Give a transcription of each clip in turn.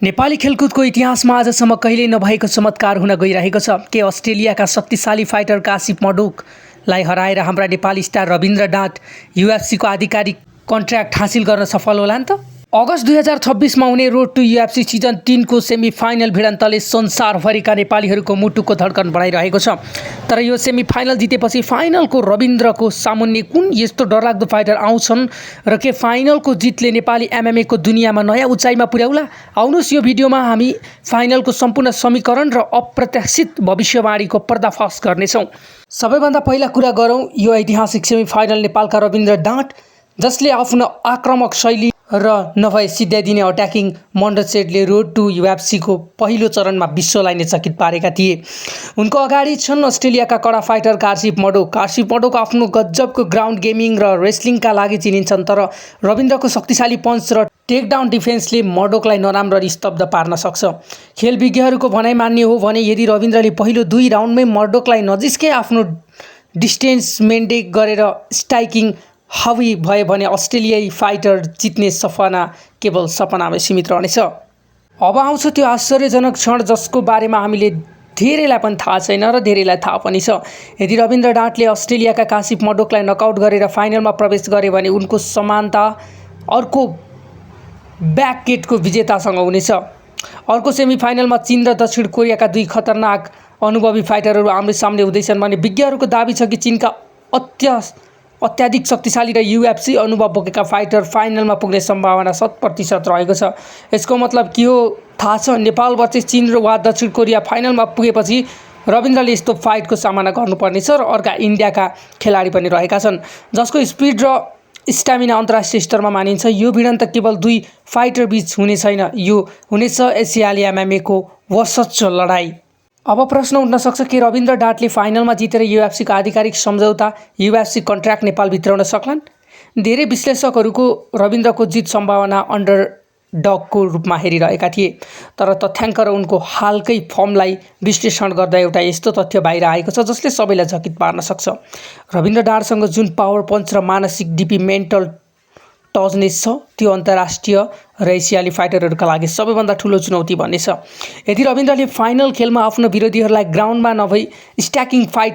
नेपाली खेलकुदको इतिहासमा आजसम्म कहिल्यै नभएको चमत्कार हुन गइरहेको छ के अस्ट्रेलियाका शक्तिशाली फाइटर काशिप मडोकलाई हराएर हाम्रा नेपाली स्टार रविन्द्र डाँट यूएफसीको आधिकारिक कन्ट्र्याक्ट हासिल गर्न सफल होलान् त। अगस्त 2026मा हुने रोड टु यूएफसी सिजन 3 को सेमिफाइनल भिडन्तले संसारभरिका नेपालीहरूको मुटुको धड्कन बढाइरहेको छ। तर यो सेमिफाइनल जितेपछि फाइनलको रविन्द्रको सामुन्ने कुन यस्तो डरलाग्दो फाइटर आउँछन् र के फाइनलको जितले नेपाली एमएमएको दुनियाँमा नयाँ उचाइमा पुर्याउला? आउनुहोस् यो भिडियोमा हामी फाइनलको सम्पूर्ण समीकरण र अप्रत्याशित भविष्यवाणीको पर्दाफास गर्नेछौँ। सबैभन्दा पहिला कुरा गरौँ यो ऐतिहासिक सेमिफाइनल नेपालका रविन्द्र डाँट, जसले आफ्नो आक्रामक शैली र नभए सिध्याइदिने अट्याकिङ माइन्डसेटले रोड टु यूएफसीको पहिलो चरणमा विश्वलाई नै चकित पारेका थिए। उनको अगाडि छन् अस्ट्रेलियाका कडा फाइटर काशिप मडोक। काशिप मडोक आफ्नो गजबको ग्राउन्ड गेमिङ र रेस्लिङका लागि चिनिन्छन्, तर रविन्द्रको शक्तिशाली पञ्च र टेकडाउन डिफेन्सले मडोकलाई नराम्ररी स्तब्ध पार्न सक्छ। खेल विज्ञहरूको भनाइ मान्ने हो भने यदि रविन्द्रले पहिलो 2 राउन्डमै मडोकलाई नजिस्कै आफ्नो डिस्टेन्स मेन्टेन गरेर स्ट्राइकिङ हावी भए भने अस्ट्रेलियाई फाइटर जित्ने सपना केवल सपनामै सीमित रहनेछ। अब आउँछ त्यो आश्चर्यजनक क्षण जसको बारेमा हामीले धेरैलाई पनि थाहा छैन र धेरैलाई थाहा पनि छ। यदि रविन्द्र डाँटले अस्ट्रेलियाका काशिप मडोकलाई नकआउट गरेर फाइनलमा प्रवेश गरे भने उनको समानता अर्को ब्याकगेटको विजेतासँग हुनेछ। अर्को सेमिफाइनलमा चीन र दक्षिण कोरियाका 2 खतरनाक अनुभवी फाइटरहरू आम्ने सामने हुँदैछन् भने विज्ञहरूको दाबी छ कि चीनका अत्याधिक शक्तिशाली र यूएफसी अनुभव बोकेका फाइटर फाइनलमा पुग्ने सम्भावना 100% रहेको छ। यसको मतलब के हो थाहा छ? नेपाल वर्सेस चीन वा दक्षिण कोरिया फाइनलमा पुगेपछि रविन्द्रले यस्तो फाइटको सामना गर्नुपर्नेछ र अर्का इन्डियाका खेलाडी पनि रहेका छन् जसको स्पिड र स्टामिना अन्तर्राष्ट्रिय स्तरमा मानिन्छ। यो भिडन्त केवल 2 फाइटर बीच हुने छैन, यो हुनेछ एसियाली एमएमएको वर्चस्व लडाई। अब प्रश्न उठ्न सक्छ के रविन्द्र डाँटले फाइनलमा जितेर यूएफसीको आधिकारिक सम्झौता यूएफसी कन्ट्र्याक्ट नेपाल भित्राउन सक्लान्? धेरै विश्लेषकहरूको रविन्द्रको जित सम्भावना अन्डरडगको रूपमा हेरिरहेका थिए, तर तथ्याङ्क र उनको हालकै फर्मलाई विश्लेषण गर्दा एउटा यस्तो तथ्य बाहिर आएको छ जसले सबैलाई चकित पार्न सक्छ। रविन्द्र डाँटसँग जुन पावर पञ्च र मानसिक डिपी मेन्टल टजनेस छ त्यो अन्तर्राष्ट्रिय र एसियाली फाइटरहरूका लागि सबैभन्दा ठुलो चुनौती बन्नेछ। यदि रविन्द्रले फाइनल खेलमा आफ्नो विरोधीहरूलाई ग्राउन्डमा नभई स्ट्याकिङ फाइट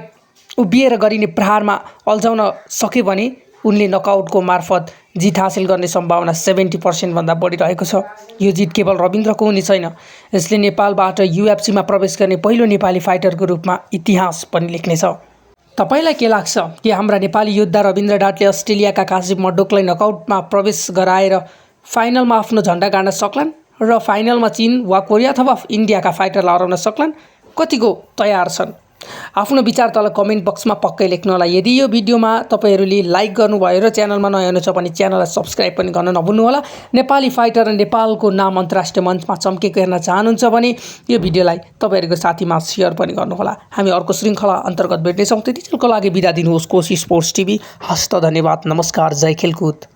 उभिएर गरिने प्रहारमा अल्झाउन सके भने उनले नकआउटको मार्फत जित हासिल गर्ने सम्भावना 70% भन्दा बढी रहेको छ। यो जित केवल रविन्द्रको हुने छैन, यसले नेपालबाट यूएफसीमा प्रवेश गर्ने पहिलो नेपाली फाइटरको रूपमा इतिहास पनि लेख्नेछ। तपाईलाई के लाग्छ कि हाम्रा नेपाली योद्धा रविन्द्र डाँटले अस्ट्रेलियाका काशिप मडोकलाई नकआउटमा प्रवेश गराएर फाइनलमा आफ्नो झन्डा गाड्न सक्लान् र फाइनलमा चीन वा कोरिया अथवा इन्डियाका फाइटरलाई हराउन सक्लान्? कतिको तयार छन्? आफ्नो विचार तल कमेन्ट बक्समा पक्कै लेख्नु होला। यदि यो भिडियोमा तपाईहरूले लाइक गर्नुभयो र च्यानलमा नयाँ हुनुहुन्छ भने च्यानललाई सब्स्क्राइब पनि गर्न नभुल्नुहोला। नेपाली फाइटर र नेपालको नाम अन्तर्राष्ट्रिय मञ्चमा चम्केको हेर्न चाहनुहुन्छ भने यो भिडियोलाई तपाईहरूको साथीमा सेयर पनि गर्नुहोला। हामी अर्को श्रृङ्खला अन्तर्गत भेट्नेछौँ। त्यतिखेरको लागि बिदा दिनुहोस्। Koshi sports TV. हस्त धन्यवाद। नमस्कार। जय खेलकुद।